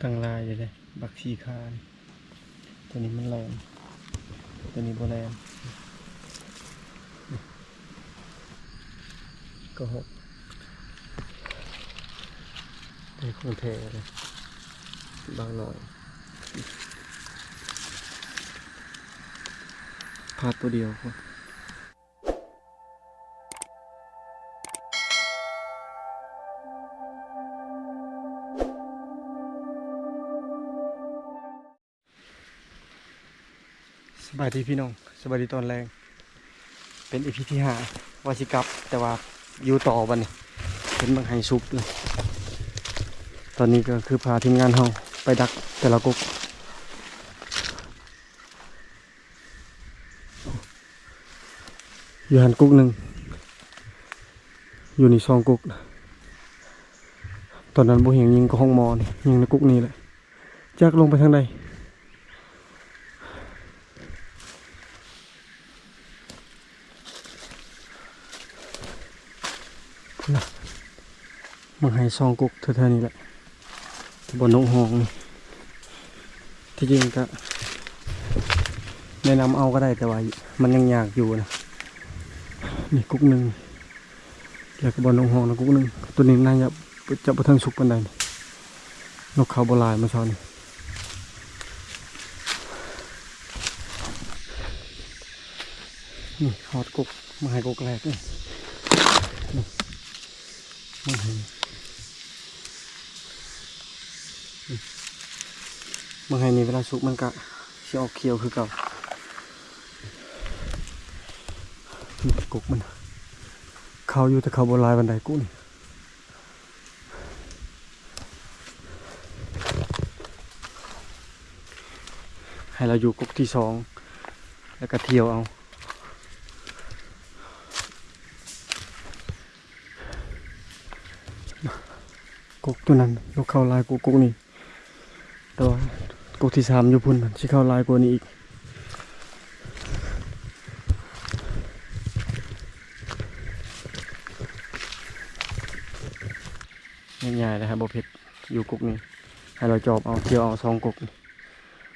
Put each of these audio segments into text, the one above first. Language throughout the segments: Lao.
ຕັ້ງຫຼາຍຢູ່ເດ້ ບັກສີຂານີ້ ຕົວນີ້ມັນແລ່ນ ຕົວນີ້ບໍ່ແລ່ນ ກໍຫົກ ໄດ້ຂອງແທ້ເລີຍ ບາງໜ້ອຍ ພາດຕົວດຽວ. ສະບາຍດີພີ່ນ້ອງ ສະບາຍດີຕອນແລງ ເປັນອີພີທີຫ້າ ວ່າຊິກັບ ແຕ່ວ່າຢູ່ຕໍ່ບັດນີ້ ເຫັນບັກໄຮສຸກເລີຍ ຕອນນີ້ກໍຄືພາທີມງານເຮົາໄປດັກແຕ່ລະກົກ. ຢູ່ຫັ້ນກົກໜຶ່ງ ຢູ່ນີ້ສອງກົກ ຕອນນັ້ນບໍ່ເຫັນຍິງກໍຫ້ອງໝໍນີ້ ຍິງໃນກົກນີ້ແຫຼະ ຈັກລົງໄປທາງໃດ. ມາໃຫ້ສອງກົກແຖວໆນີ້ແຫຼະ ບ່ອນນົກຮ້ອງນີ້ ທີ່ຈິງກະແນະນຳເອົາກໍໄດ້ ແຕ່ວ່າມັນຍັງຍາກຢູ່ນະ ນີ້ກົກໜຶ່ງ ແລ້ວກໍບ່ອນນົກຮ້ອງນະກົກໜຶ່ງ ຕົວນີ້ໜ້າຈະ ຈະບໍ່ທັນສຸກປານໃດ ນົກເຂົາບໍ່ຫຼາຍມື້ເຊົ້ານີ້. ນີ້ຮອດກົກ ມາໃຫ້ກົກແລກນີ້ ມາໃຫ້ ມາໃຫ້ນີ້ ເວລາສຸກມັນກະຊິອອກຂຽວຄືເກົ່າ ນີ້ກົກມັນ ເຂົາຢູ່ ແຕ່ເຂົາບໍ່ຫຼາຍປານໃດ ກຸນີ້. ໃຫ້ລາວຢູ່ກົກທີສອງ ແລ້ວກໍທ່ຽວເອົາ ກົກຕົວນັ້ນ ນົກເຂົາຫຼາຍກວ່າກົກນີ້ ແຕ່ວ່າກົກທີສາມຢູ່ພຸ້ນ ມັນຊິເຂົ້າຫຼາຍກວ່ານີ້ອີກ. ງ່າຍໆເລີຍ ບໍ່ເຜັດ ຢູ່ກົກນີ້ ໃຫ້ລາວຈອບເອົາ ທ່ຽວເອົາສອງກົກ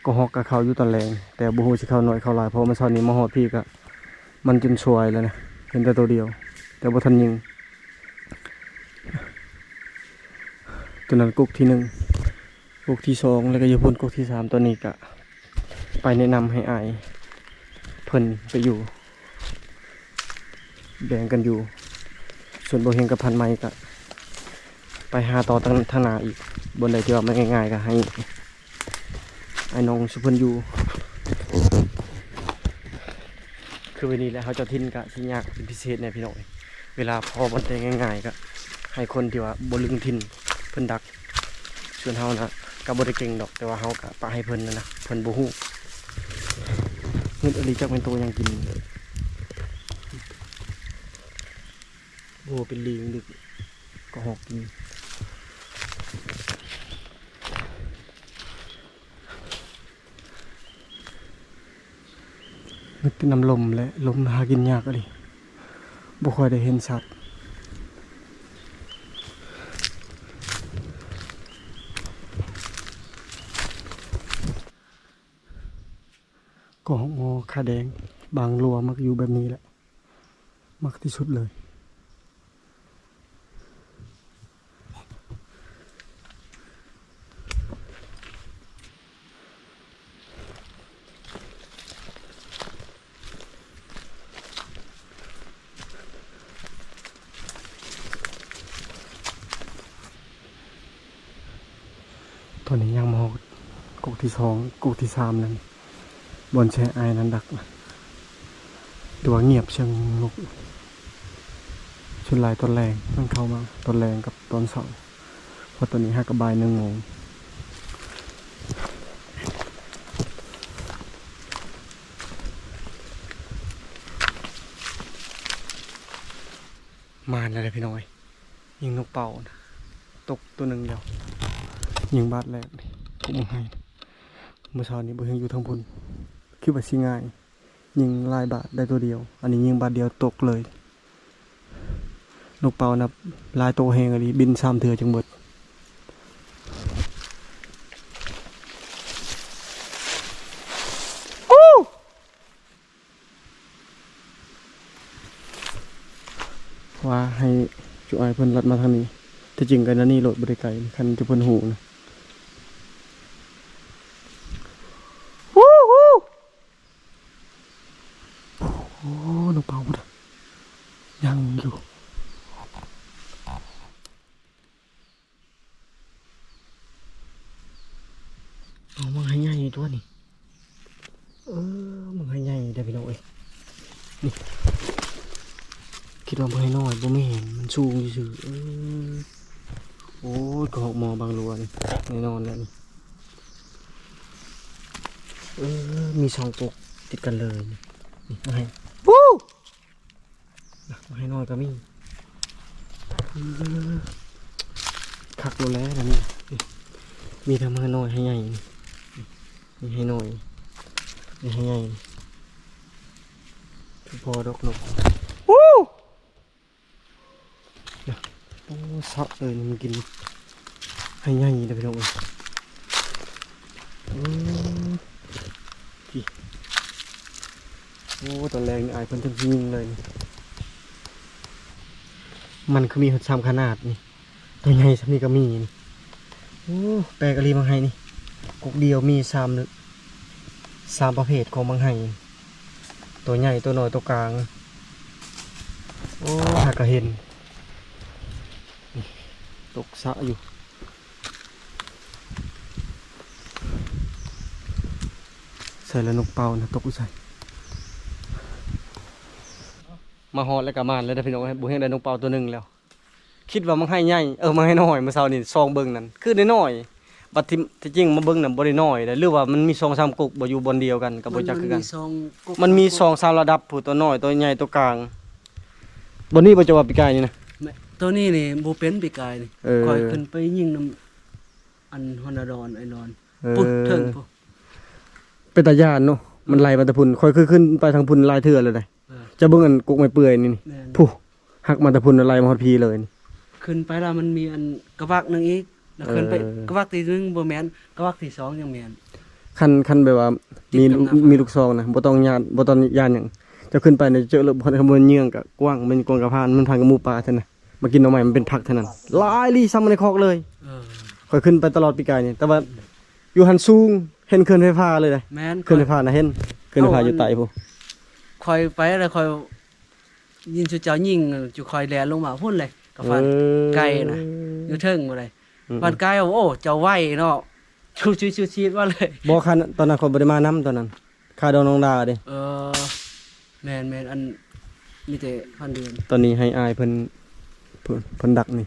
ກໍຮອກກະເຂົ້າຢູ່ຕອນແລງ ແຕ່ບໍ່ຮູ້ຊິເຂົ້າໜ້ອຍເຂົ້າຫຼາຍ ເພາະວ່າມື້ເຊົ້ານີ້ມາຮອດພີ້ກະ ມັນຈົນສວາຍແລ້ວນະ ເຫັນແຕ່ໂຕດຽວ ແຕ່ບໍ່ທັນຍິງ ຕົວນັ້ນກົກທີໜຶ່ງ ກົກທີສອງ ແລ້ວກໍຢູ່ພຸ້ນກົກທີສາມ ຕອນນີ້ກະໄປແນະນຳໃຫ້ອ້າຍເພິ່ນໄປຢູ່ ແບ່ງກັນຢູ່ ສ່ວນບໍ່ເຮັງກັບພັນໄມ້ກະໄປຫາຕໍ່ທາງ ທາງໜ້າອີກ ບ່ອນໃດທີ່ວ່າມັນງ່າຍໆ ກະໃຫ້ອ້າຍນ້ອງຊຸເພິ່ນຢູ່ ຄືໄວ້ນີ້ແຫຼະ ເຮົາເຈົ້າຖິ່ນກະຊິຍາກເປັນພິເສດແດ່ພີ່ນ້ອງ ເວລາພໍບ່ອນແຕ່ງ່າຍໆ ກະໃຫ້ຄົນທີ່ວ່າບໍ່ລຶ້ງຖິ່ນເພິ່ນດັກ ສ່ວນເຮົານະກະບໍ່ໄດ້ເກັ່ງດອກ ແຕ່ວ່າເຮົາກະປະໃຫ້ເພິ່ນນະ ເພິ່ນບໍ່ຮູ້ ງຶດອີ່ຫຼີ ຈັກແມ່ນໂຕຫຍັງກິນ ໂອ້ ເປັນລີງດຶກ ກໍຮອກກິນ ມີແຕ່ນ້ຳລົມ ແລະ ລົມຫາກິນຍາກອີ່ຫຼີ ບໍ່ຄ່ອຍໄດ້ເຫັນສັດ ກໍຮອກງໍ ຂາແດງ ບາງລົວມັກຢູ່ແບບນີ້ແຫຼະ ມັກທີ່ສຸດເລີຍ. ຕອນນີ້ຍ່າງມາຮອດກົກທີສອງ ກົກທີສາມແລ້ວ ບ່ອນແຊ່ອ້າຍນັ້ນດັກ ແຕ່ວ່າງຽບເຊິ່ງນົກ ສ່ວນຫຼາຍຕອນແລງ ມັນເຂົ້າມາຕອນແລງກັບຕອນເຊົ້າ ເພາະຕອນນີ້ຫາກະບ່າຍໜຶ່ງໂມງ ມານແລ້ວເດ້ພີ່ນ້ອງເອີຍ ຍິງນົກເປົ້ານະ ຕົກຕົວໜຶ່ງແລ້ວ ຍິງບາດແລກນີ້ ກົກບັກໄຮ ມື້ເຊົ້ານີ້ບໍ່ເຫັນຢູ່ທາງພຸ້ນ ຄິດວ່າຊິງ່າຍ ຍິງຫຼາຍບາດໄດ້ຕົວດຽວ ອັນນີ້ຍິງບາດດຽວຕົກເລີຍ ນົກເປົ້ານະ ຫຼາຍໂຕແຮງອີ່ຫຼີ ບິນສາມເທື່ອຈຶ່ງເບິດ. ວ່າໃຫ້ຈຸອ້າຍເພິ່ນລັດມາທາງນີ້. ທີ່ຈິງກໍແນວນີ້ໂລດ ບໍ່ໄດ້ໄກ ຄັນທີ່ເພິ່ນຮູ້ນະ. ຮູ້ ຮູ້ ໂອ້ ນ້ອງເປົາພຸ້ນນະ ຍັງຢູ່. ເອົາ ມັນໃຫ້ໃຫຍ່ຕົວນີ້. ເອີ ມັນໃຫ້ໃຫຍ່ເດ້ພີ່ນ້ອງເອີຍ. ນີ້ ຄິດວ່າມັນໃຫ້ນ້ອຍ ບໍ່ແມ່ນ ມັນສູງຊື່ໆ. ເອີ ໂອ້ຍ ກະຮອກໝໍບາງຫຼວງ ແນ່ນອນແຫຼະນີ້. ເອີ ມີສອງກົກຕິດກັນເລີຍ. ນີ້ ນີ້ ມັນໃຫ້ ໂອ້ ນະ ໄມ້ນ້ອຍກໍມີ. ເອີ ຄັກໂລດແຫຼະນະນີ້. ນີ້ ມີທັງໄມ້ນ້ອຍໄມ້ໃຫຍ່. ນີ້ ນີ້ໄມ້ນ້ອຍ ນີ້ໄມ້ໃຫຍ່. ຄືພໍດອກນົກ. ໂອ້ ນະ ໂອ້ ສະເອີຍ ມັນກິນໄມ້ໃຫຍ່ເດ້ພີ່ນ້ອງເອີຍ. ເອີ ໂອ້ ຕອນແລກນີ້ອ້າຍເພິ່ນເຖິງຊິຍິງເລີຍນີ້. ມັນຄືມີຮອດສາມຂະໜາດນີ້ ຕົວໃຫຍ່ສ່ຳນີ້ກໍມີນີ້. ໂອ້ ແປກອີ່ຫຼີໝາກໄຮນີ້ ກົກດຽວມີສາມ ສາມປະເພດຂອງໝາກໄຮ ຕົວໃຫຍ່ ຕົວນ້ອຍ ຕົວກາງ. ໂອ້ ຫາກະເຫັນ ນີ້ ຕົກສະຢູ່. ໃສ່ລະນົກເປົ້ານະ ຕົກຢູ່ໃສ? ມາຮອດແລ້ວກະໝານແລ້ວເດີພີ່ນ້ອງເອີຍ. ບໍ່ເຫັນໄດ້ນົກເປົ້າຕົວໜຶ່ງແລ້ວ. ຄິດວ່າມັກໄຮໃຫຍ່ ເອີ ມັກໄຮນ້ອຍ ມື້ເຊົ້ານີ້ສ່ອງເບິ່ງນັ້ນ ຄືນ້ອຍໆ. ບັດທີ່ ທີ່ຈິງມາເບິ່ງນັ້ນບໍ່ໄດ້ນ້ອຍເດ້ ຫຼືວ່າມັນມີສອງສາມກົກບໍ່ ຢູ່ບ່ອນດຽວກັນ ກໍບໍ່ຈັກຄືກັນ. ມັນມີສອງ ມັນມີສອງສາມລະດັບພຸ້ນ ຕົວນ້ອຍ ຕົວໃຫຍ່ ຕົວກາງ. ບ່ອນນີ້ບໍ່ ເຈົ້າວ່າປີກາຍນີ້ນະ? ແມ່ນ ຕົວນີ້ນີ້ບໍ່ເປັນ ປີກາຍນີ້. ເອີ ຂ້ອຍຂຶ້ນໄປຍິງນຳອັນຮອນນາດອນ ໄອ້ລອນ ເອີ ພຸ້ນເທິງພຸ້ນ. ເປັນຕາຢ້ານເນາະ ມັນໄລ່ມາແຕ່ພຸ້ນ. ຂ້ອຍເຄີຍຂຶ້ນໄປທາງພຸ້ນຫຼາຍເທື່ອແລ້ວເດ້. ເອີ ເຈົ້າເບິ່ງອັນກົກໄມ້ເປືອຍນີ້ ນີ້ ພຸ້ນ ຫັກມາແຕ່ພຸ້ນ ໄລ່ມາຮອດພີເລີຍ. ຂຶ້ນໄປແລ້ວມັນມີອັນກະວັກໜຶ່ງອີກ ແລ້ວຂຶ້ນໄປ ເອີ ກະວັກທີໜຶ່ງບໍ່ແມ່ນ ກະວັກທີສອງຍັງແມ່ນ. ຄັນ ຄັນແບບວ່າມີ ມີລູກຊອງນະ ບໍ່ຕ້ອງຢ້ານ ບໍ່ຕ້ອງຢ້ານຫຍັງ. ເຈົ້າຂຶ້ນໄປນີ້ ເຈີເລີບ ຄັນບໍ່ເຫຍື່ອງກະກວ້າງ ແມ່ນກວ້າງກະພານ ມັນພັນກັບໝູປ່າເທົ່ານັ້ນ. ມາກິນໜໍ່ໄມ້ ມັນເປັນຜັກເທົ່ານັ້ນ ຫຼາຍອີ່ຫຼີ ສ່ຳໃນຄອກເລີຍ. ເອີ ຂ້ອຍຂຶ້ນໄປຕະຫຼອດປີກາຍນີ້ ແຕ່ວ່າຢູ່ຫັ້ນສູງ ເຫັນເຂື່ອນໄຟຟ້າເລີຍເດ້. ແມ່ນ ເຂື່ອນໄຟຟ້ານະ ເຫັນເຂື່ອນໄຟຟ້າຢູ່ໃຕ້ພຸ້ນ. ຂ້ອຍໄປແລ້ວ ຂ້ອຍຍິນຊຸເຈົ້າຍິງ ຈຸຂ້ອຍແລ່ນລົງມາພຸ້ນເລີຍ ກະຟັນ ເອີ ໄກນະ ຢູ່ເທິງພຸ້ນເລີຍ. ອືມ ຟັນໄກ ໂອ້ ເຈົ້າໄວເນາະ ຊຸໆໆໆ ມາເລີຍ. ບໍ່ ຄັນຕອນນັ້ນຂ້ອຍບໍ່ໄດ້ມານຳ ຕອນນັ້ນ ຄາດອງນ້ອງດາເດ້. ເອີ ແມ່ນໆ ອັນ ມີແຕ່ພັນເດືອນ. ຕອນນີ້ໃຫ້ອ້າຍເພິ່ນ ເພິ່ນ ເພິ່ນດັກນີ້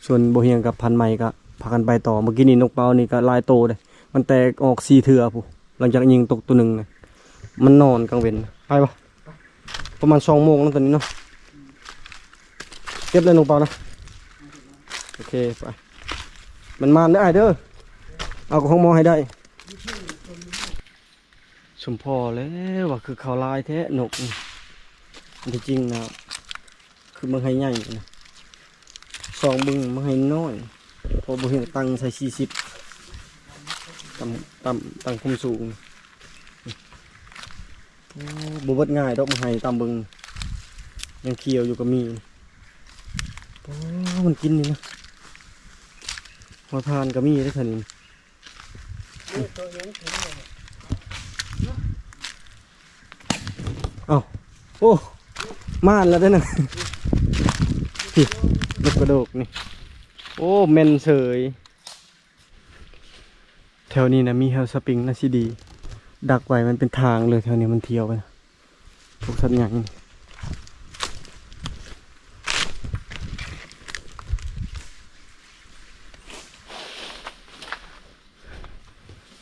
ສ່ວນບໍ່ຮຽງກັບພັນໄມ້ກໍພາກັນໄປຕໍ່. ເມື່ອກີ້ນີ້ນົກເປົ້ານີ້ກໍຫຼາຍໂຕເດ້ ມັນແຕກອອກສີ່ເທື່ອພຸ້ນ ຫຼັງຈາກຍິງຕົກໂຕໜຶ່ງນະ. ມັນນອນກາງເວັນ ໄປບໍ່? ປະມານສອງໂມງແລ້ວຕອນນີ້ເນາະ. ເກັບແລ້ວນົກເປົ້ານະ. ໂອເຄ ໄປ. ມັນມານເດີອ້າຍເດີ ເອົາຂອງໝໍໃຫ້ໄດ້. ສົມພໍແລ້ວວ່າຄືເຂົາຫຼາຍແທ້ນົກນີ້. ອັນທີ່ຈິງນະ ຄືມັກໄຮໃຫຍ່ນະ ສອງເບິ່ງມັກໄຮນ້ອຍ ເພາະບໍ່ເຫັນຕັ້ງໃສ່ສີ່ສິບ ຕ່ຳ ຕ່ຳ ຕັ້ງຄວາມສູງ. ໂອ້ ບໍ່ເບິດງ່າຍດອກ ມັກໄຮຕາມເບິ່ງ ຍັງຂຽວຢູ່ກໍມີ. ໂອ້ ມັນກິນນີ້ນະ ຮອຍຜ່ານກໍມີເດ້ ແຖວນີ້. ເອົ້າ ໂອ້ ມານແລ້ວເດ້ນັ້ນ ພີ້ ນົກກະໂດກນີ້. ໂອ້ ແມ່ນເສີຍ. ແຖວນີ້ນະມີແຮວສະປິງນະຊິດີ ດັກໄວ້ມັນເປັນທາງເລີຍ. ແຖວນີ້ມັນທ່ຽວໄປນະ ພວກສັດໃຫຍ່.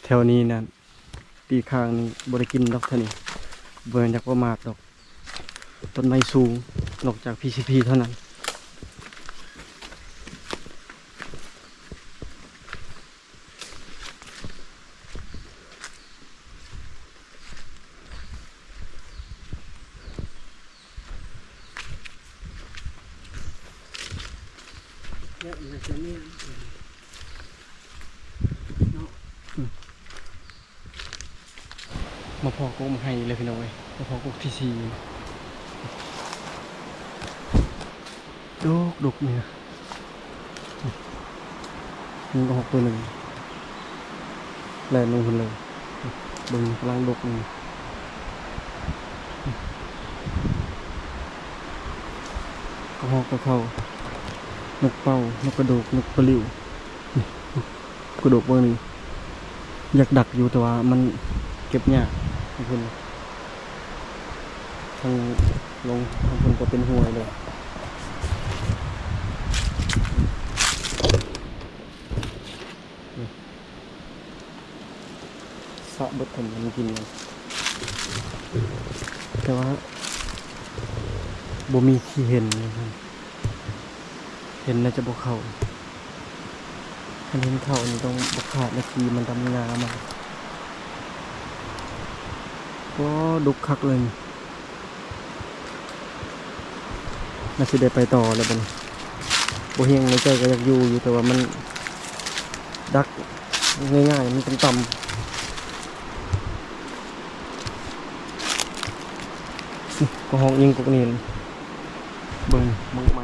ແຖວນີ້ນະ ປີຂ້າງນີ້ບໍ່ໄດ້ກິນດອກ ແຖວນີ້ບໍ່ແມ່ນຢາກປະໝາດດອກ. ຕົ້ນໄມ້ສູງ ນອກຈາກພີຊີພີເທົ່ານັ້ນ. ມາພໍ້ກົກໝາກໄຮເລີຍພີ່ນ້ອງເອີຍ ມາພໍ້ກົກທີສີ່. ດົກໆ ນີ້ນະ. ຍິງກະຮອກໂຕໜຶ່ງ ແລ່ນລົງພຸ້ນເລີຍ. ເບິ່ງ ກຳລັງດົກນີ້ ກະຮອກ ກະເຂົ້າ ນົກເປົ້າ ນົກກະໂດກ ນົກປະລິ້ວ. ກະໂດກເບິ່ງນີ້ ຢາກດັກຢູ່ ແຕ່ວ່າມັນເກັບຍາກ. ທາງພຸ້ນ ທາງລົງ ທາງພຸ້ນກໍເປັນຫ້ວຍເລີຍ. ສະເບິດ ເພິ່ນມັນກິນ ແຕ່ວ່າບໍ່ມີທີ່ເຫັນ. ເຫັນແລ້ວຈະບໍ່ເຂົ້າ. ຄັນເຫັນເຂົ້ານີ້ຕ້ອງບໍ່ພາດນາທີ ມັນດຳງາມາກ. ໂອ້ ດົກຄັກເລີຍນີ້. ໜ້າຊິໄດ້ໄປຕໍ່ແລ້ວບັດນີ້. ບໍ່ຮຽງ ໃນໃຈກໍຢາກຢູ່ຢູ່ ແຕ່ວ່າມັນດັກງ່າຍໆ ມັນຕ່ຳໆ. ກະຮອກຍິງກົກນີ້ ເບິ່ງ ເບິ່ງໃໝ່.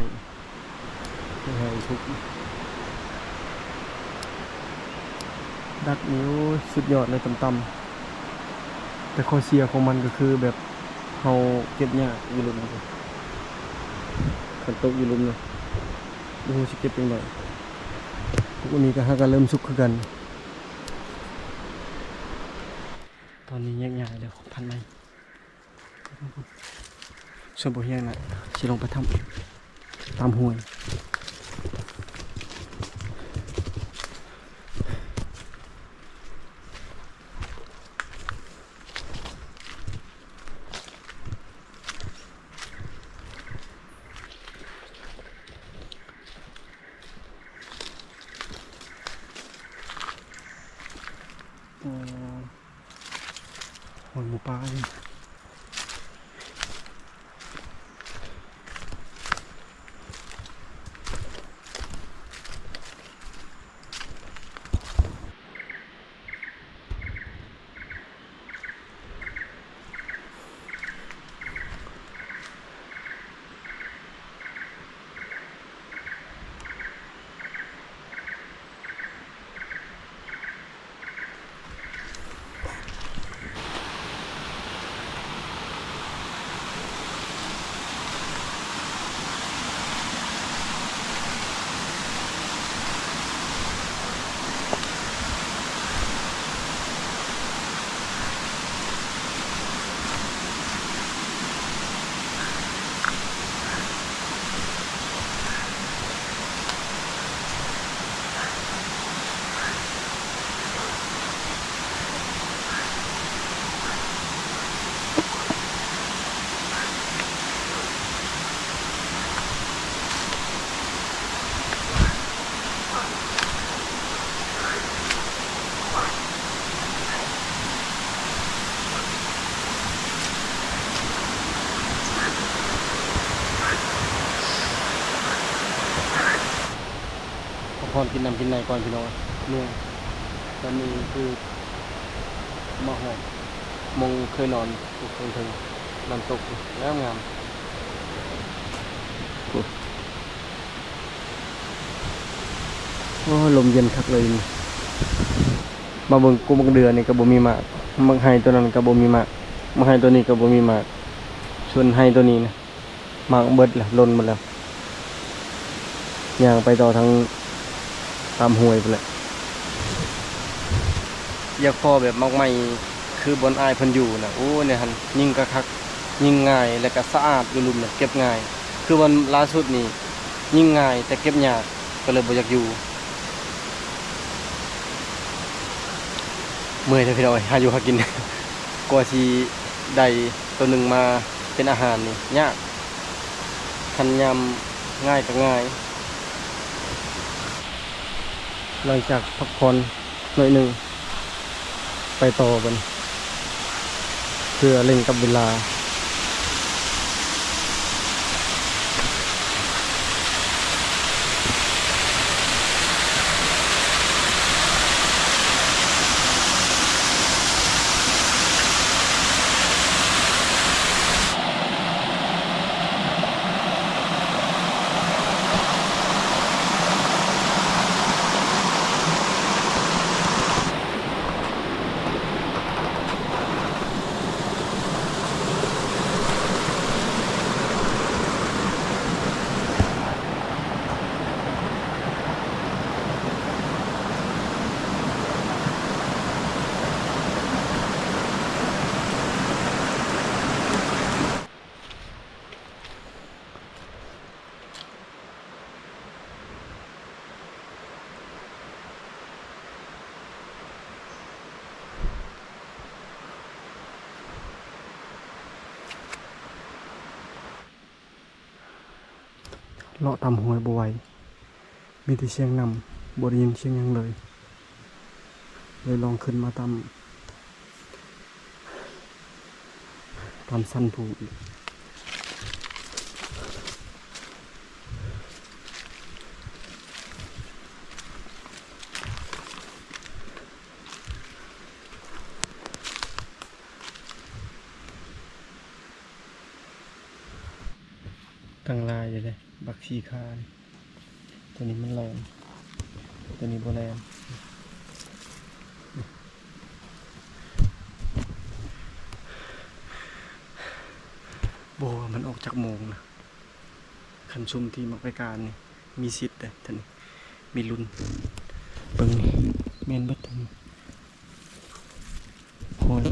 ດັກນີ້ ໂອ້ຍ ສຸດຍອດເລີຍ ຕ່ຳໆ. ແຕ່ຂໍ້ເສຍຂອງມັນກໍຄືແບບເຮົາເກັບຍາກຢູ່ລຸ່ມນີ້. ຄັນຕົກຢູ່ລຸ່ມນີ້ ບໍ່ຮູ້ຊິເກັບຈັ່ງໃດ. ພວກນີ້ກໍຫາກໍເລີ່ມສຸກຄືກັນ. ຕອນນີ້ແຍກຍ້າຍແລ້ວ ພັນໄມ້. ສ່ວນບໍ່ຮຽງນະ ຊິລົງໄປຖ້ຳ ຕາມຫ້ວຍ. ໂອ້ ໂອ້ຍ ໝູປ່ານີ້. ພັກຜ່ອນກິນນ້ຳກິນໃນກ່ອນພີ່ນ້ອງ ເມື່ອຍ. ຕອນນີ້ຄືມາຮອດ ໝ່ອງເຄີຍນອນ ຢູ່ເທິງໆ ນ້ຳຕົກງາມໆ. ໂອ້ ໂອ້ ລົມເຢັນຄັກເລີຍນີ້. ມາເບິ່ງກົກໝາກເດືອນີ້ກໍບໍ່ມີໝາກ, ໝາກໄຮໂຕນັ້ນກໍບໍ່ມີໝາກ, ໝາກໄຮໂຕນີ້ກໍບໍ່ມີໝາກ. ສ່ວນໄຮໂຕນີ້ນະ ໝາກເບິດແລ້ວ ຫຼົ່ນໝົດແລ້ວ. ຍ່າງໄປຕໍ່ທາງຕາມຫ້ວຍພຸ້ນແຫຼະ. ຢາກພໍ້ແບບໝາກໄມ້ຄືບ່ອນອ້າຍເພິ່ນຢູ່ນະ. ໂອ້ ແນວຫັ້ນ ຍິງກະຄັກ ຍິງງ່າຍ ແລ້ວກະສະອາດ ຢູ່ລຸ່ມນະ ເກັບງ່າຍ. ຄືບ່ອນລ່າສຸດນີ້ ຍິງງ່າຍແຕ່ເກັບຍາກ ກໍເລີຍບໍ່ຢາກຢູ່. ເມື່ອຍເດີພີ່ນ້ອງເອີຍ ຫາຢູ່ຫາກິນ ກວ່າຊິໄດ້ໂຕໜຶ່ງມາເປັນອາຫານນີ້ຍາກ, ຄັນຍາມງ່າຍກໍງ່າຍ. ຫຼັງຈາກພັກຜ່ອນໜ້ອຍໜຶ່ງ ໄປຕໍ່ບັດນີ້ ເພື່ອເລັ່ງກັບເວລາ. ໂ ເລາະຕາມຫ້ວຍບໍ່ໄຫວ ມີແຕ່ສຽງນ້ຳ ບໍ່ໄດ້ຍິນສຽງຫຍັງເລີຍ ເລີຍລອງຂຶ້ນມາຕາມ ຕາມສັນພູອີກ. ຕັ້ງຫຼາຍຢູ່ເດ້ ບັກສີຂານີ້ ຕົວນີ້ມັນແລ່ນ ຕົວນີ້ບໍ່ແລ່ນ ບໍ່ຮູ້ວ່າມັນອອກຈັກໂມງນະ. ຄັນຊຸມທີ່ມັກໄປການນີ້ ມີສິດເດ້ທ່ານ ມີລຸ້ນ. ເບິ່ງນີ້ ແມ່ນເບິດທັງ ໂອ້ຍ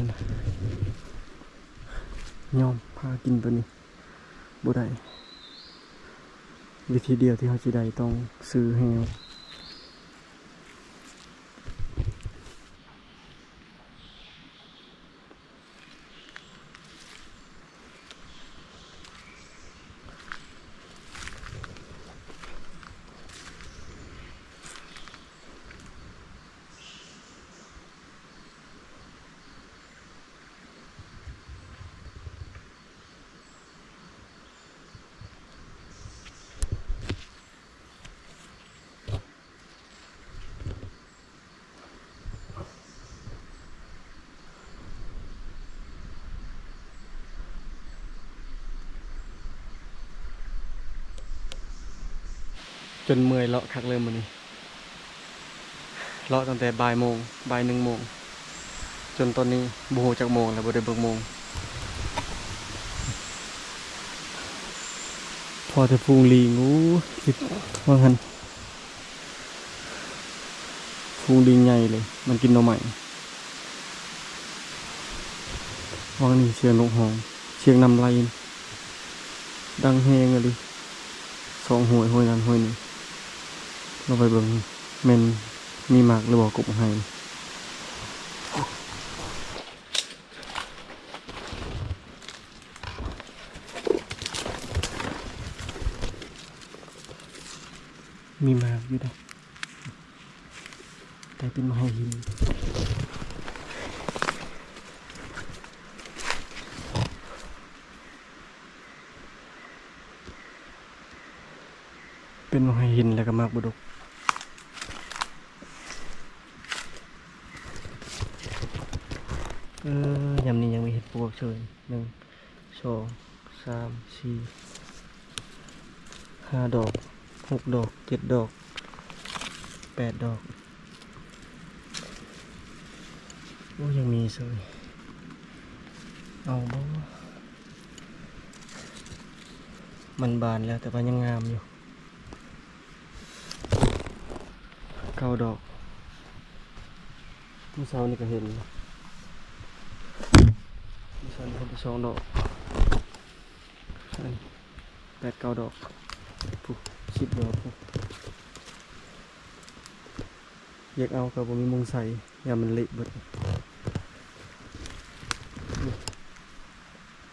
ຍອມພາກິນຕົວນີ້ບໍ່ໄດ້ ວິທີດຽວທີ່ເຮົາຊິໄດ້ຕ້ອງຊື້ແຮ້ວ. ຈົນເມື່ອຍເລາະຄັກເລີຍມື້ນີ້ ເລາະຕັ້ງແຕ່ບ່າຍໂມງ ບ່າຍໜຶ່ງໂມງ ຈົນຕອນນີ້ບໍ່ຮູ້ຈັກໂມງແລ້ວ ບໍ່ໄດ້ເບິ່ງໂມງ. ພໍແຕ່ຝູງລີງ ໂອ້ ວ່າຫັ້ນ ຝູງລີງໃຫຍ່ເລີຍ ມັນກິນໜໍ່ໄມ້. ຫວ່າງນີ້ສຽງນົກຮ້ອງ ສຽງນ້ຳໄຫຼ ດັງແຮງອີ່ຫຼີ ສອງຫ້ວຍ ຫ້ວຍນັ້ນຫ້ວຍນີ້ ລອງໄປເບິ່ງ ແມ່ນມີໝາກຫຼືບໍ່ ກົກໄຮ. ມີໝາກຢູ່ເດ້ ແຕ່ເປັນໝາກຫີນ ເປັນໝາກຫີນ ແລ້ວກໍໝາກບໍ່ດົກ. ເອີ ຍາມນີ້ຍັງມີເຫັດປວກເຊີຍ ໜຶ່ງ ສອງ ສາມ ສີ່ ຫ້າດອກ ຫົກດອກ ເຈັດດອກ ແປດດອກ. ໂອ້ ຍັງມີເຊີຍ ເອົາບໍ່? ມັນບານແລ້ວ ແຕ່ວ່າຍັງງາມຢູ່. ເກົ້າດອກ ມື້ເຊົ້ານີ້ກໍເຫັນ ມື້ເຊົ້ານີ້ເຫັນແຕ່ສອງດອກ ອັນນີ້ແປດເກົ້າດອກ ພຸ້ນ ສິບດອກ ພຸ້ນ ຢາກເອົາກໍບໍ່ມີໝ່ອງໃສ່ ຢ້ານມັນເລະເບິດ.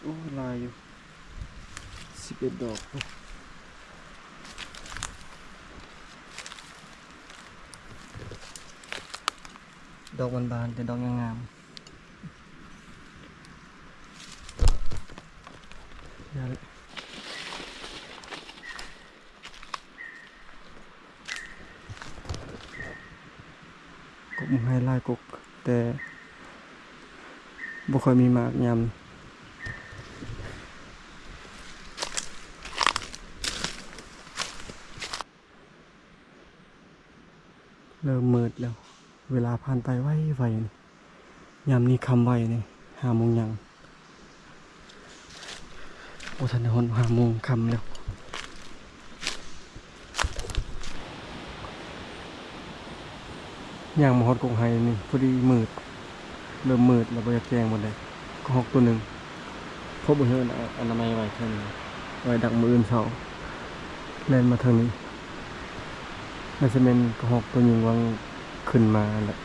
ໂອ້ ຫຼາຍຢູ່ ສິບເອັດດອກ ດອກມັນບານ ແຕ່ດອກຍັງງາມ. ກົກໝາກໄຮຫຼາຍກົກ ແຕ່ບໍ່ຄ່ອຍມີໝາກຍາມນີ້ ເລີ່ມມືດແລ້ວ. ເວລາຜ່ານໄປໄວໆ ນີ້ ຍາມນີ້ຄ່ຳໄວນີ້ ຫ້າໂມງຫຍັງ ບໍ່ທັນໄດ້ຮອດຫ້າໂມງຄ່ຳແລ້ວ. ຍ່າງມາຮອດກົກໄຮນີ້ ພໍດີມືດ ເລີ່ມມືດແລ້ວ ບໍ່ຢາກແຈ້ງປານໃດ. ກະຮອກໂຕໜຶ່ງ ເພາະບໍ່ມີເອົາອະນາໄມໄວ້ເທິງນີ້ ໄວ້ດັກມື້ອື່ນເຊົ້າ ແລ່ນມາທາງນີ້. ໜ້າຈະແມ່ນກະຮອກໂຕຍິງຫວ່າງຂຶ້ນມາຫັ້ນແຫຼະ.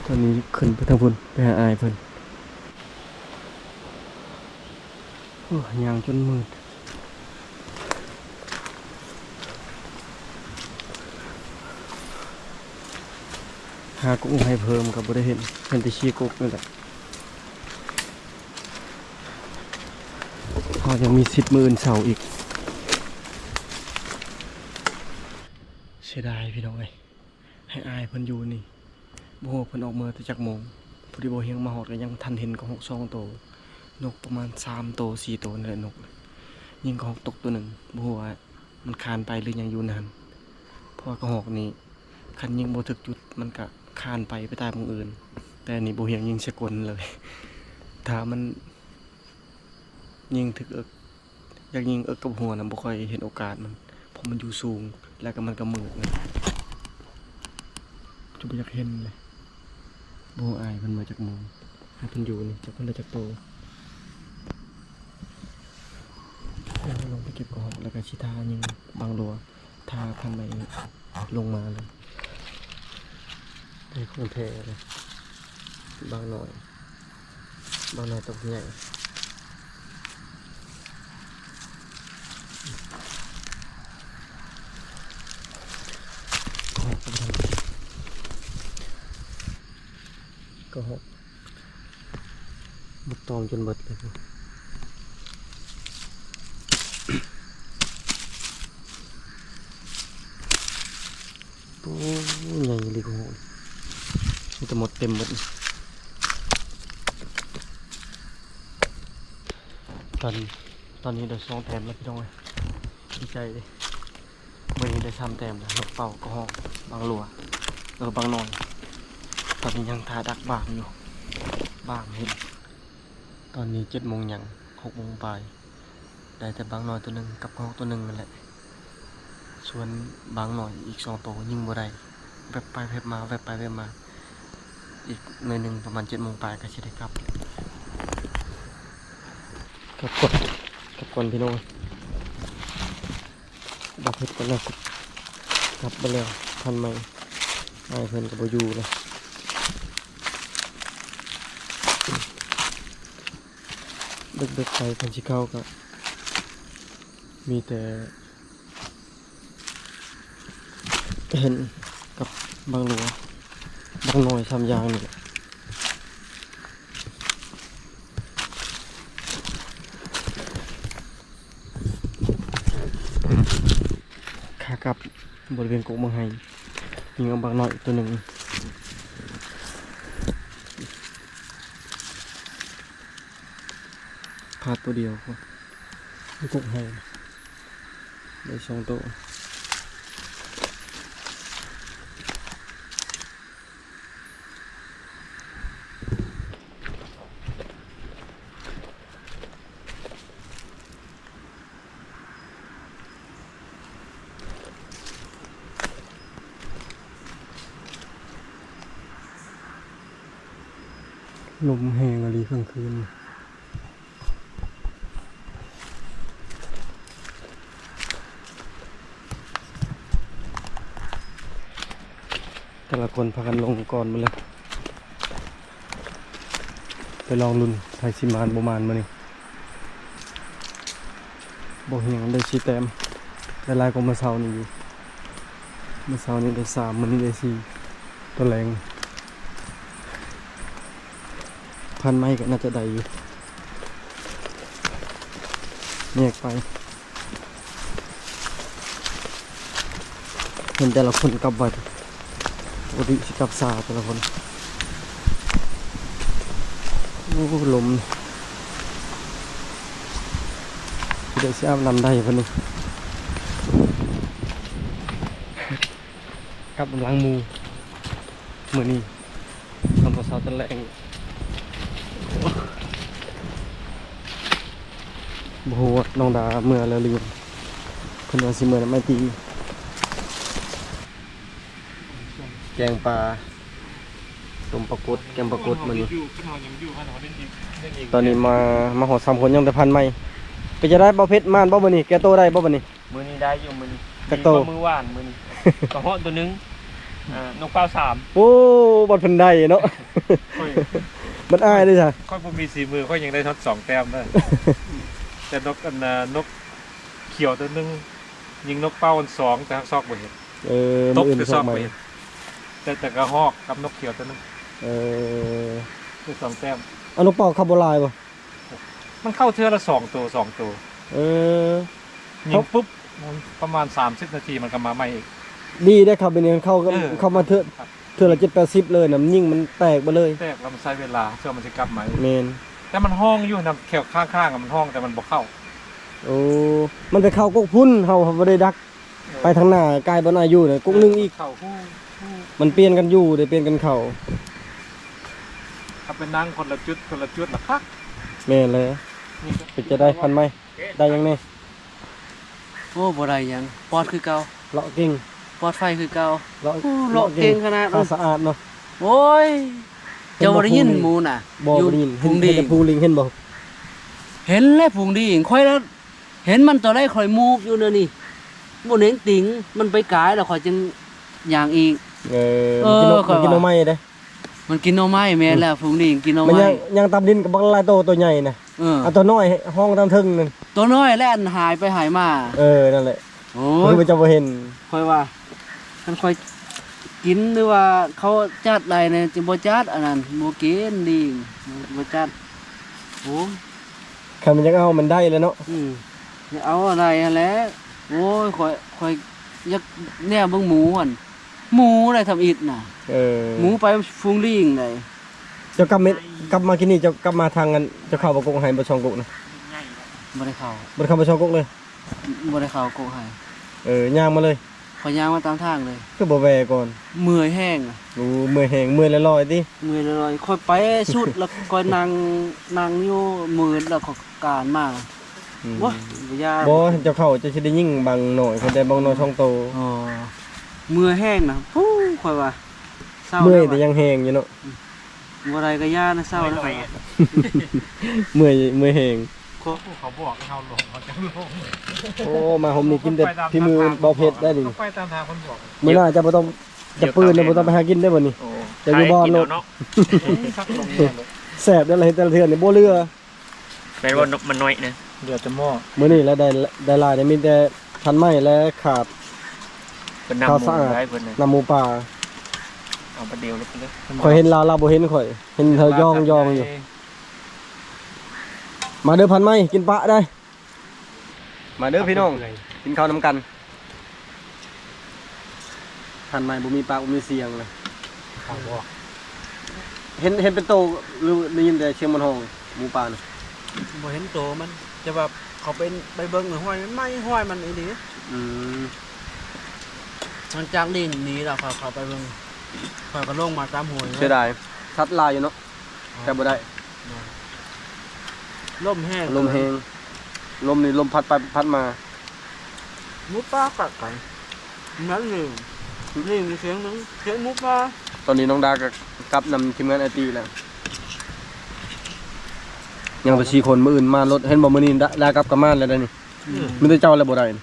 ຕອນນີ້ຂຶ້ນໄປທາງພຸ້ນ ໄປຫາອ້າຍເພິ່ນ. ໂອ້ຍ ຍ່າງຈົນມືດ ຫາກຸ້ງໃຫ້ເພີ່ມກໍບໍ່ໄດ້ເຫັນ ເຫັນແຕ່ຂີ້ກົກນີ້ແຫຼະ. ເຮົາຍັງມີສິດມື້ອື່ນເຊົ້າອີກ. ເສຍດາຍພີ່ນ້ອງເອີຍ ໃຫ້ອ້າຍເພິ່ນຢູ່ນີ້ ບໍ່ຮູ້ວ່າເພິ່ນອອກເມືອແຕ່ຈັກໂມງ. ພໍດີບໍ່ຮຽງມາຮອດກໍຍັງບໍ່ທັນເຫັນກະຮອກສອງໂຕ, ນົກປະມານສາມໂຕສີ່ໂຕນີ້ແຫຼະ ນົກ. ຍິງກະຮອກຕົກໂຕໜຶ່ງ ບໍ່ຮູ້ວ່າມັນຄານໄປຫຼືຍັງຢູ່ໃນຫັ້ນ ເພາະວ່າກະຮອກນີ້ ຄັນຍິງບໍ່ຖືກຈຸດ ມັນກະຄານໄປ ໄປຕາຍໝ່ອງອື່ນ. ແຕ່ອັນນີ້ບໍ່ຮຽງຍິງໃສ່ກົ້ນເລີຍ ຖ້າມັນຍິງຖືກເອິກ ຢາກຍິງເອິກກັບຫົວນະ ບໍ່ຄ່ອຍເຫັນໂອກາດມັນ ເພາະມັນຢູ່ສູງ ແລ້ວກໍມັນກໍມືດນະ ຈະບໍ່ຢາກເຫັນເລີຍ. ບໍ່ຮູ້ອ້າຍເພິ່ນມາຈັກໂມງ ໃຫ້ເພິ່ນຢູ່ນີ້ ຈັກເພິ່ນໄດ້ຈັກໂຕ. ດຽວເຮົາລົງໄປເກັບກະຮອກ ແລ້ວກໍຊິຖ້າຍິງບັງຫຼົວ ຖ້າພັນໄມ້ລົງມາເລີຍ ໄດ້ຂອງແທ້ເລີຍ. ບັງໜ້ອຍ ບັງໜ້ອຍຕົກໃຫຍ່ ກະຮອກ ກະຮອກ ໝົດຕອມຈົນເບິດເລີຍ. ໂອ້ ໃຫຍ່ອີ່ຫຼີ ໂອ້ໂຫ ມີແຕ່ມົດເຕັມເບິດ. ຕອນ ຕອນນີ້ໄດ້ສອງແຕ້ມແລ້ວພີ່ນ້ອງເອີຍ ດີໃຈເດ້. ມື້ນີ້ໄດ້ສາມແຕ້ມແລ້ວ ນົກເປົ້າ ກະຮອກ ບັງຫຼົວ ເອີ ບັງໜ້ອຍ. ຕອນນີ້ຍັງຖ້າດັກບາງຢູ່ ບາງເຫັນ. ຕອນນີ້ເຈັດໂມງຫຍັງ ຫົກໂມງປາຍ ໄດ້ແຕ່ບັງໜ້ອຍໂຕໜຶ່ງກັບກະຮອກໂຕໜຶ່ງນັ້ນແຫຼະ. ສ່ວນບັງໜ້ອຍອີກສອງໂຕຍິງບໍ່ໄດ້ ແວັບໄປແວັບມາ ແວັບໄປແວັບມາ. ອີກໜ້ອຍໜຶ່ງປະມານເຈັດໂມງປາຍກໍຊິໄດ້ກັບ ກັບກ່ອນ ກັບກ່ອນພີ່ນ້ອງ. ບໍ່ເຮັດກໍແລ້ວ ກັບໄປແລ້ວ ພັນໄມ້ ອ້າຍເພິ່ນກໍບໍ່ຢູ່ແລ້ວ. ເດິກໆໄປເພິ່ນຊິເຂົ້າກໍມີແຕ່ເຫັນກັບບັກຫຼວງ ບັກນ້ອຍສາມຢ່າງນີ້ແຫຼະ. ຂາກັບບໍລິເວນກົກໝາກໄຮ ຍິງເອົາບັກນ້ອຍໂຕໜຶ່ງ ພາດໂຕດຽວ ຢູ່ກົກໄຮ ໄດ້ສອງໂຕ. ລົມແຮງອີ່ຫຼີກາງຄືນ. ແຕ່ລະຄົນພາກັນລົງກ່ອນໝົດເລີຍ. ໄປລອງລຸ້ນໃຜຊິໝານບໍ່ໝານມື້ນີ້. ບໍ່ຮຽງໄດ້ສີ່ແຕ້ມ ໄດ້ຫຼາຍກວ່າມື້ເຊົ້ານີ້ຢູ່. ມື້ເຊົ້ານີ້ໄດ້ສາມ ມື້ນີ້ໄດ້ສີ່ ຕອນແລງ. ພັນໄມ້ກໍໜ້າຈະໄດ້ຢູ່ ແຍກໄປ. ເຫັນແຕ່ລະຄົນກັບໄວ ປົກກະຕິຊິກັບຊ້າແຕ່ລະຄົນ. ໂອ້ ລົມ ຊິໄດ້ຊິອາບນ້ຳໄດ້ບັດນີ້ ກັບນຳຫຼັງໝູ່ມື້ນີ້. ທຳຕອນເຊົ້າຕອນແລງ ບໍ່ຮູ້ວ່ານ້ອງດາເມືອແລ້ວຫຼືຍັງ. ເພິ່ນວ່າຊິເມືອນຳອ້າຍຕີ ແກງປາ ຕົ້ມປາກົດ ແກງປາກົດມື້ນີ້. ຕອນນີ້ມາ ມາຮອດສາມຄົນ ຍັງແຕ່ພັນໄມ້. ເປັນຈັ່ງໃດ ບໍ່ເພັດ ໝານບໍ່ມື້ນີ້ ແກ້ໂຕໄດ້ບໍ່ບັດນີ້? ມື້ນີ້ໄດ້ຢູ່ ມື້ນີ້ ຈັກໂຕ? ດີກວ່າມື້ວານ ມື້ນີ້ ກະຮອກໂຕໜຶ່ງ ອ່າ ນົກເປົ້າສາມ. ໂອ້ ບັດເພິ່ນໄດ້ເນາະ ບັດອ້າຍເດ້ຊະ? ຂ້ອຍບໍ່ມີສີມື ຂ້ອຍຍັງໄດ້ຮອດສອງແຕ້ມເດີ. ແຕ່ນົກອັນນ່າ ນົກຂຽວຕົວໜຶ່ງ ຍິງນົກເປົ້າອັນສອງ ແຕ່ຮັກຊອກບໍ່ເຫັນ. ເອີ ມື້ອື່ນໄປຊອກໃໝ່ ແຕ່ ແຕ່ກະຮອກກັບນົກຂຽວຕົວໜຶ່ງ. ເອີ ໄດ້ສອງແຕ້ມ. ເອົານົກເປົ້າເຂົ້າບໍ່ຫຼາຍບໍ່? ມັນເຂົ້າເທື່ອລະສອງໂຕ ສອງໂຕ. ເອີ ຍິງປຸບ ປະມານສາມສິບນາທີມັນກໍມາໃໝ່ອີກ. ດີເດ້ ເຂົ້າໄປນີ້ ເຂົ້າ ເອີ ເຂົ້າມາເທື່ອ ເທື່ອລະເຈັດແປດສິບເລີຍນະ ຍິງມັນແຕກເບິດເລີຍ. ແຕກແລ້ວມັນໃຊ້ເວລາ ເຊື່ອມັນຊິກັບມາອີກ. ແມ່ນ. ແຕ່ມັນຮ້ອງຢູ່ນຳແຖວຂ້າງໆ ມັນຮ້ອງ ແຕ່ມັນບໍ່ເຂົ້າ. ໂອ້ ມັນໄປເຂົ້າກົກພຸ້ນ ເຮົາ ເຮົາບໍ່ໄດ້ດັກ. ເອີ ໄປທາງໜ້າ ກາຍບ່ອນອາຍຸນະ ກົກໜຶ່ງອີກ. ເຂົ້າ ມັນປ່ຽນກັນຢູ່ເດ້ ປ່ຽນກັນເຂົ້າ. ຖ້າໄປນັ່ງຄົນລະຈຸດ ຄົນລະຈຸດລະຄັກ. ແມ່ນແລ້ວ. ເປັນຈັ່ງໃດພັນໄມ້ ໄດ້ຫຍັງແດ່? ໂອ້ ບໍ່ໄດ້ຫຍັງ ປອດຄືເກົ່າ. ເລາະເກັ່ງ ປອດໄຟຄືເກົ່າ. ເລາະ ໂອ້ ເລາະເກັ່ງຂະໜາດ ຂາສະອາດເນາະ. ໂອ້ຍ ເຈົ້າບໍ່ໄດ້ຍິນໝູນະ? ບໍ່ ບໍ່ໄດ້ຍິນ. ເຫັນແຕ່ຝູງລີງ ເຫັນແຕ່ຝູງລີງ ເຫັນບໍ່? ເຫັນແລ້ວຝູງລີງ ຂ້ອຍລະເຫັນມັນຕອນໃດ ຂ້ອຍມູບຢູ່ແນວນີ້ ບໍ່ເໜັງຕິງ ມັນໄປກາຍແລ້ວ ຂ້ອຍຈຶ່ງຍ່າງອີກ. ເອີ ເອີ ມັນກິນໜໍ່ ມັນກິນໜໍ່ໄມ້ເດ້. ມັນກິນໜໍ່ໄມ້ ແມ່ນແລ້ວ ອືມ ຝູງລີງກິນໜໍ່ໄມ້. ມັນຍ່າງ ຍ່າງຕາມດິນກັບບັກຫຼາຍໂຕ ໂຕໃຫຍ່ນະ. ເອີ ອັນໂຕນ້ອຍຮ້ອງຕາມເທິງນັ້ນ. ໂຕນ້ອຍແຫຼະ ອັນຫາຍໄປຫາຍມາ. ເອີ ນັ້ນແຫຼະ. ໂອ້ຍ ຄືເຈົ້າບໍ່ເຫັນ. ຂ້ອຍວ່າ ຄັນຂ້ອຍກິນ ຫຼືວ່າເຂົາຈັດໄດ້ນະ ຈຶ່ງບໍ່ຈັດ ອັນນັ້ນ ບໍ່ກິນລີງ ບໍ່ຈັດ. ໂອ້ຍ ຄັນມັນຢາກເອົາມັນໄດ້ແລ້ວເນາະ. ອືມ ຢາກເອົາໄດ້ຫັ້ນແຫຼະ. ໂອ້ຍ ຂ້ອຍ ຂ້ອຍຢາກແນມເບິ່ງໝູຫັ້ນ. ໝູໄດ້ທຳອິດນະ. ເອີ ໝູໄປຝູງລີງໄດ໋. ເຈົ້າກັບມາ ກັບມາກິນນີ້ ເຈົ້າກັບມາທາງອັນ ເຈົ້າເຂົ້າບໍ່ກົກໄຮ່ບໍ່ຊ່ອງກົກນະ? ບໍ່ໄດ້ເຂົ້າ. ບໍ່ໄດ້ເຂົ້າບໍ່ຊ່ອງກົກເລີຍ? ບໍ່ໄດ້ເຂົ້າກົກໄຮ່. ເອີ ຍ່າງມາເລີຍ. ຂ້ອຍຍ່າງມາຕາມທາງເລີຍ. ຄືບໍ່ແວ່ກ່ອນ? ເມື່ອຍແຮງ. ໂອ້ ເມື່ອຍແຮງ ເມື່ອຍລອຍໆຕິ? ເມື່ອຍລອຍໆ. ຂ້ອຍໄປສຸດແລ້ວ ຂ້ອຍນັ່ງ ນັ່ງຢູ່ມືດແລ້ວ ຂ້ອຍການມາ. ອືມ ໂອ້ຍ ບໍ່ຢາກ. ບໍ່ ເຈົ້າເຂົ້າ ເຈົ້າຊິໄດ້ຍິງບາງໜ້ອຍ ເພິ່ນໄດ້ບາງໜ້ອຍສອງໂຕ. ອໍ ເມື່ອຍແຮງນະ. ປູ້ ຂ້ອຍວ່າ ເຊົາແລ້ວ. ເມື່ອຍແຕ່ຍັງແຮງຢູ່ເນາະ. ບໍ່ໄດ້ກໍຢ່ານະ ເຊົາແລ້ວ. ເມື່ອຍ ເມື່ອຍແຮງ. ເຂົາ ເຂົາບອກໃຫ້ເຮົາລົງ ເຮົາຈັ່ງລົງ. ໂອ້ ມາຫົມນີ້ກິນແຕ່ຝີມືເບົາເພັດໄດ້ນີ້. ໄປຕາມທາງເພິ່ນບອກ. ມື້ໜ້າເຈົ້າບໍ່ຕ້ອງ ຈະປືນ ບໍ່ຕ້ອງໄປຫາກິນເດີບັດນີ້. ໂອ້ ຈະຢູ່ບ່ອນໂລດ. ແຊບເດີ ເຮັດແຕ່ລະເທື່ອນີ້ບໍ່ເຫຼືອ. ແມ່ນບໍ່? ມັນນ້ອຍນະ ເຫຼືອແຕ່ໝໍ້. ມື້ນີ້ລະໄດ້ ໄດ້ຫຼາຍນະ ມີແຕ່ພັນໄມ້ ແລະ ຂາດ ເພິ່ນນຳໝູ ຂາວສະອາດ ໄດ້ເພິ່ນນະ ນຳໝູປ່າ. ເອົາປາດດຽວເລີຍ. ຂ້ອຍເຫັນລາວ ລາວບໍ່ເຫັນຂ້ອຍ ເຫັນເຮົາຍ່ອງໆຢູ່. ມາເດີພັນໄມ້ ກິນປະໄດ້. ມາເດີພີ່ນ້ອງ ກິນເຂົ້ານຳກັນ. ທັນໃໝ່ ບໍ່ມີປາກບໍ່ມີສຽງນະ. ເຂົາບອກ ເຫັນ ເຫັນເປັນໂຕ ຫຼືໄດ້ຍິນແຕ່ສຽງມັນຮ້ອງ ໝູປ່ານະ? ບໍ່ເຫັນໂຕມັນ ແຕ່ວ່າເຂົາໄປ ໄປເບິ່ງຫ້ວຍ ມັນໄໝ້ຫ້ວຍມັນອີ່ຫຼີ. ອືມ ຫຼັງຈາກລີງໜີແລ້ວ ເຂົາ ເຂົາໄປເບິ່ງ ຂ້ອຍກໍລົງມາຕາມຫ້ວຍເລີຍ. ເສຍດາຍ ສັດຫຼາຍຢູ່ເນາະ. ແຕ່ບໍ່ໄດ້ ລົມແຮງ ລົມແຮງ ລົມນີ້ລົມພັດໄປພັດມາ. ໝູປ່າກັດກັນ ນັ້ນນີ້ ນີ້ມີສຽງໜຶ່ງ ສຽງໝູປ່າ. ຕອນນີ້ນ້ອງດາກໍກັບນຳທີມງານໄອຕີແລ້ວ ຍັງແຕ່ສີ່ຄົນ. ມື້ອື່ນມາລົດ ເຫັນບໍ່? ມື້ນີ້ດາ ດາກັບກັບມາແລ້ວໄດ໋ນີ້. ອືມ ມີແຕ່ເຈົ້າແລ້ວບໍ່ໄດ້. ອືມ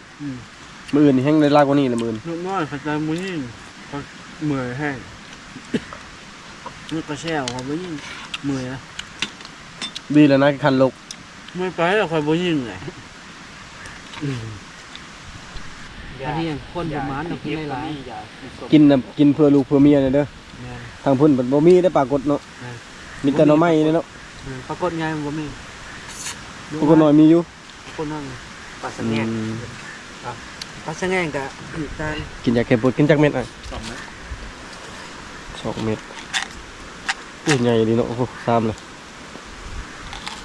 ມື້ອື່ນນີ້ແຮ່ງໄດ້ຫຼາຍກວ່ານີ້ແຫຼະ ມື້ອື່ນ. ເດັກນ້ອຍເຂົາຈະບໍ່ຍິງ ເຂົາເມື່ອຍແຮງ. ມັນກໍແຊວ ເຂົາບໍ່ຍິງ ເມື່ອຍນະ. ດີແລ້ວນະ ຄັນລົກ ເມື່ອຍໄປແລ້ວ ຂ້ອຍບໍ່ຍິງເລີຍ. ອືມ ອັນນີ້ຄົນປະມານ ຕ້ອງກິນຫຼາຍໆ ກິນນະ ກິນເພື່ອລູກເພື່ອເມຍນະເດີ. ແມ່ນ ທາງພຸ້ນເພິ່ນບໍ່ມີໄດ້ປາກົດເນາະ. ແມ່ນ ມີແຕ່ໜໍ່ໄມ້ນີ້ເນາະ. ແມ່ນ ປາກົດໃຫຍ່ມັນບໍ່ມີ ປາກົດນ້ອຍມີຢູ່. ຄົນນັ້ນ ປາສະແງງ. ອືມ ອ່ະ ປາສະແງງກະ ຈານ ກິນຢາແກ້ປວດ ກິນຈັກເມັດ? ອ່ະ ສອງເມັດ ສອງເມັດ. ໂອ້ ໃຫຍ່ດີເນາະ. ໂອ້ ຊາມເລີຍ.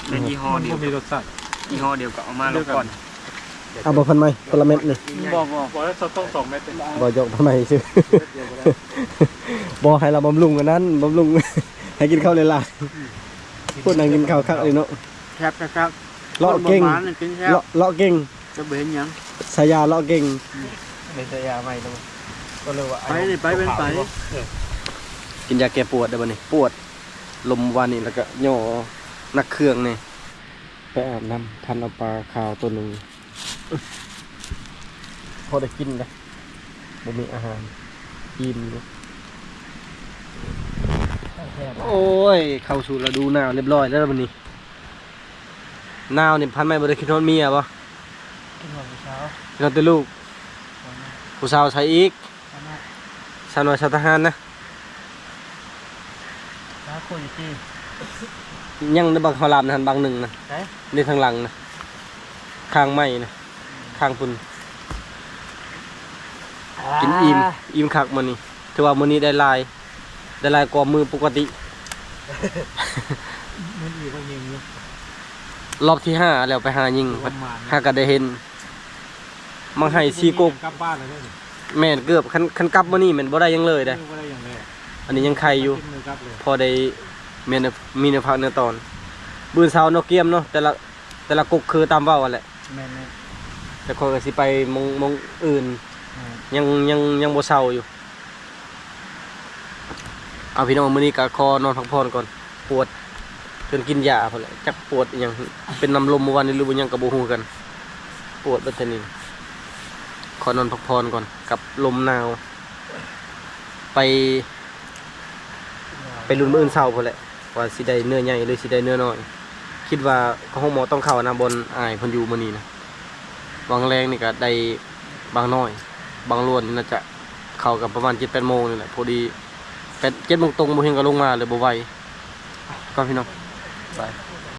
ເປັນຍີ່ຫໍ້ດຽວ ບໍ່ມີລົດຊາດ ຍີ່ຫໍ້ດຽວກໍເອົາມາລົງກ່ອນ. ເອົາບໍ່ ພັນໄມ້ ຄົນລະເມັດນີ້? ບໍ່ ບໍ່ ບໍ່ ຕ້ອງສອງເມັດ. ບໍ່ ຢອກພັນໄມ້ຊື່ ບໍ່ ໃຫ້ລາວບຳລຸງອັນນັ້ນ ບຳລຸງ ໃຫ້ກິນເຂົ້າຫຼາຍໆ. ອືມ ພວກນັ່ງກິນເຂົ້າຄັກເລີຍເນາະ. ແຊບໆໆ ເລາະເກັ່ງ ຄົນປະມານກິນແຊບ ເລາະ ເລາະເກັ່ງ ຈະບໍ່ເຫັນຫຍັງ ສາຍາເລາະເກັ່ງ. ອືມ ເປັນສາຍາໃໝ່ແລ້ວ ກໍເລີຍວ່າ ໄປນີ້ ໄປເປັນໄປ. ເອີ ກິນຢາແກ້ປວດໄດ້ບັດນີ້ ປວດ ລົມວານນີ້ ແລ້ວກໍຍໍໜັກເຄື່ອງແດ່. ໄປອາບນ້ຳ ພັນເອົາປາຂາວໂຕໜຶ່ງ ພໍໄດ້ກິນໄດ໋ ບໍ່ມີອາຫານ ອີ່ມຢູ່. ໂອ້ຍ ເຂົ້າສູ່ລະດູໜາວລຽບຮ້ອຍແລ້ວບັດນີ້. ໜາວນີ້ພັນໄມ້ບໍ່ໄດ້ຄິດຮອດເມຍບໍ່? ກິນຮອດຜູ້ສາວ ກິນຮອດແຕ່ລູກ. ຜູ້ສາວໃສອີກ? ສາວນ້ອຍ ສາວນ້ອຍ ສາວທະຫານນະ. ຫາຄົນຢູ່ຕິ. ຍັງໄດ້ບັກເຂົ້າຫຼາມຫັ້ນບັກໜຶ່ງນະ. ໃສ? ໃນທາງຫຼັງນະ ຂ້າງໄມ້ນະ ຂ້າງພຸ້ນ. ອ່າ ກິນອີ່ມ ອີ່ມຄັກມື້ນີ້. ຖືວ່າມື້ນີ້ໄດ້ຫຼາຍ ໄດ້ຫຼາຍກວ່າມື້ປົກກະຕິ. ມື້ນີ້ກໍຍິງຢູ່ ລອບທີຫ້າແລ້ວໄປຫາຍິງ ປະມານ ຫາກໍໄດ້ເຫັນ ມັກໄຫ້ສີ່ກົກ. ກັບບ້ານແລ້ວເດ້ນີ້. ແມ່ນ ເກືອບ ຄັນ ຄັນກັບມື້ນີ້ແມ່ນບໍ່ໄດ້ຫຍັງເລີຍເດ້. ບໍ່ໄດ້ຫຍັງເລີຍ. ອັນນີ້ຍັງໄຂ່ຢູ່ ກິນມື້ກັບເລີຍ ພໍໄດ້ ແມ່ນ ມີເນື້ອຜັກເນື້ອຕອນ. ມື້ເຊົ້າເນາະ ກຽມເນາະ ແຕ່ລະ ແຕ່ລະກົກຄືຕາມເວົ້າຫັ້ນແຫຼະ. ແມ່ນໆ ແຕ່ຂ້ອຍກໍຊິໄປໝ່ອງ ໝ່ອງອື່ນ. ແມ່ນ ຍັງ ຍັງ ຍັງບໍ່ເຊົາຢູ່. ເອົາ ພີ່ນ້ອງ ມື້ນີ້ກໍຂໍນອນພັກຜ່ອນກ່ອນ ປວດຈົນກິນຢາພຸ້ນແຫຼະ ຈັກປວດອີ່ຫຍັງ ເປັນນ້ຳລົມມື້ວານນີ້ ຫຼືບໍ່ຫຍັງກໍບໍ່ຮູ້ຄືກັນ ປວດເບິດແຕ່ນີ້. ຂໍນອນພັກຜ່ອນກ່ອນກັບລົມໜາວ ໄປ ໄປລຸ້ນມື້ອື່ນເຊົ້າພຸ້ນແຫຼະ ວ່າຊິໄດ້ເນື້ອໃຫຍ່ ຫຼືຊິໄດ້ເນື້ອນ້ອຍ. ຄິດວ່າໂຮງໝໍຕ້ອງເຂົ້ານະ ບ່ອນອ້າຍເພິ່ນຢູ່ມື້ນີ້ນະ. ຫວ່າງແລງນີ້ກໍໄດ້ບາງນ້ອຍ ບາງລ້ວນ ໜ້າຈະເຂົ້າກັນປະມານເຈັດແປດໂມງນີ້ແຫຼະ. ພໍດີແປດ ເຈັດໂມງຕົງ ບໍ່ເຫັນກໍລົງມາເລີຍ ບໍ່ໄຫວ. ກ່ອນ ພີ່ນ້ອງ ບາຍ.